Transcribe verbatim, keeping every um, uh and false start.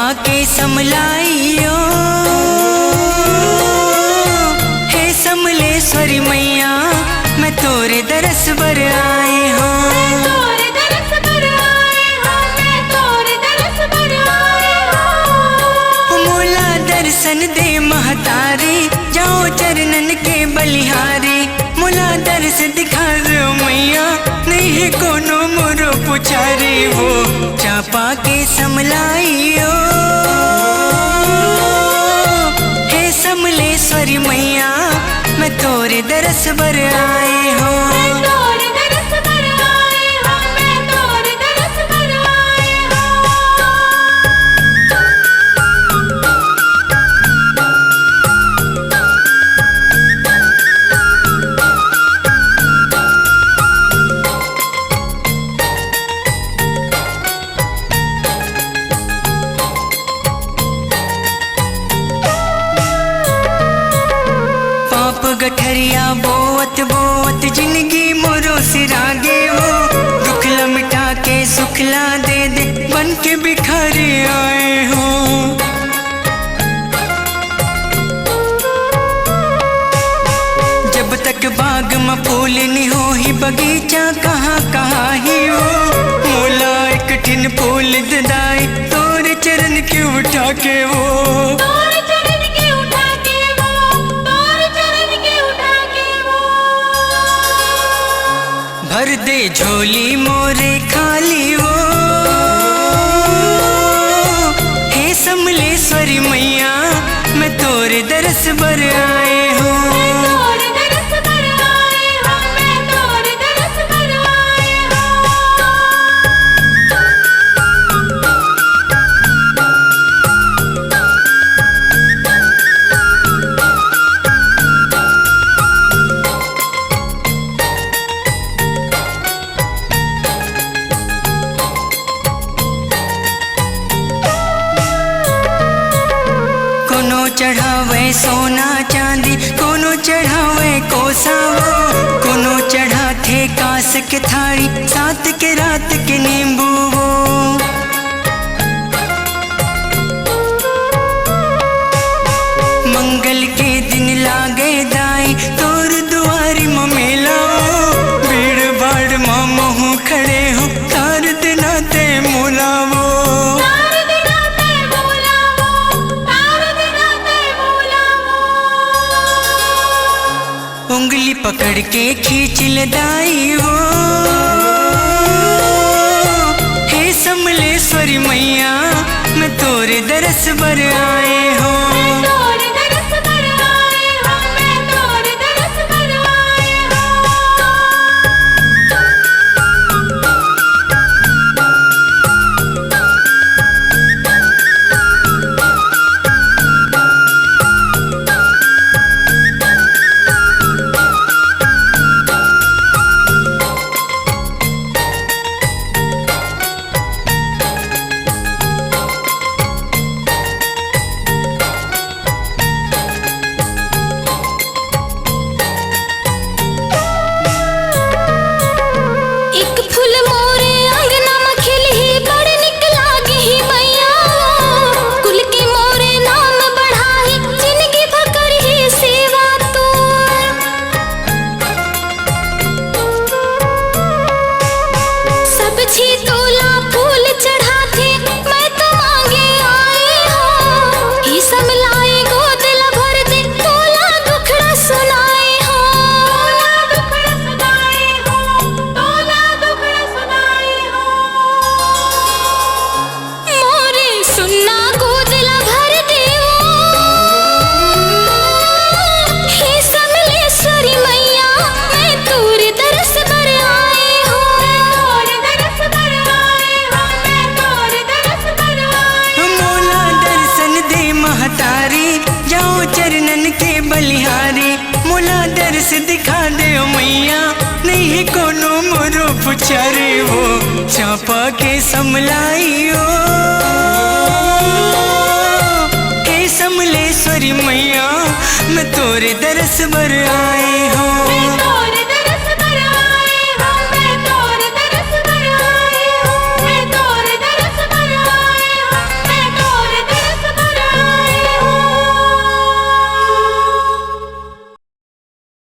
आके समलाइयो, हे समलेश्वरी मैया, मैं तोरे दरस बर आए हों। मैं तोरे दरस बर आए हों, मैं तोरे दरस बर आए हों। मोला दर्शन दे महतारी, जाओ चरणन के बलिहारी। मोला दरस दिखा दो मैया, नहीं है कोनो मोरो पुछारी। वो चापा के समलाइयो, हे समलेश्वरी मैया, मैं तोरे दरस बर आए हों। मैं तोरे दरस बर आए हों, मैं तोरे दरस बर आए हों। पाप गठरिया बोवत बोवत जिंदगी मोरो सिरागे हो। दुखला मिटा के सुखला दे दे, बन के भिखारी आए हों। जब तक बाग म फूल नि होही, बगीचा कहाँ कहाँ ही हो। मोला एक ठिन फूल दे दाई, तोरे चरण के उठा के वो। तोरे चरण के उठा के वो, तोरे चरण के उठा के वो। भर दे झोली मोरे खाली वो, हे समलेश्वरी मैया, मैं तोरे दरस बर आए हों। मैं तोरे दरस बर आए हों, मैं तोरे दरस बर आए हों। कोनो चढ़ावे सोना चांदी, कोनो चढ़ावे कोसा वो, कोनो चढ़ाथे कांस के थारी, सात के रात के नींबू वो। मंगल के दिन लागे दाई, तोर दुआरी म मेला वो। भीड़ भाड़ म महूं खड़े हों, तार देना ते मोला वो। तार देना ते मोला वो, तार देना ते मोला वो। उंगली पकड़ के खींच ले दाई वो, हे समलेश्वरी मैया, मैं तोरे दरस बर आए हों। मैं तोरे दरस बर आए हों, मैं तोरे दरस बर आए हों। एक फूल मोरे अंगना म खिलही, बड़ निक लागही मैया। कुल के मोरे नाम बढ़ाही, जिनगी भर करही सेवा तोर। सब झी तोला फूल चढ़ाथे, मैं तो मांगे आए हों। हे समलाई गोद ला भर दे, तोला दुखड़ा सुनाए हों। तोला दुखड़ा सुनाए हों, तोला दुखड़ा सुनाए हों। मोरे सुन्ना गोद ला भर देवो, हे समलेश्वरी मैया, मैं तोरे दरस बर आए हों। मैं तोरे दरस बर आए हों, मैं तोरे दरस बर आए हों। मोला दर्शन दे महतारी, जाओ चरणन के बलिहारी। मोला दरस दिखा दे ओ मैया, नहीं कोनो मोरो पुछारी वो। चापा के समलाइयो, हे समलेश्वरी मैया, मैं तोरे दरस बर आए हों। मैं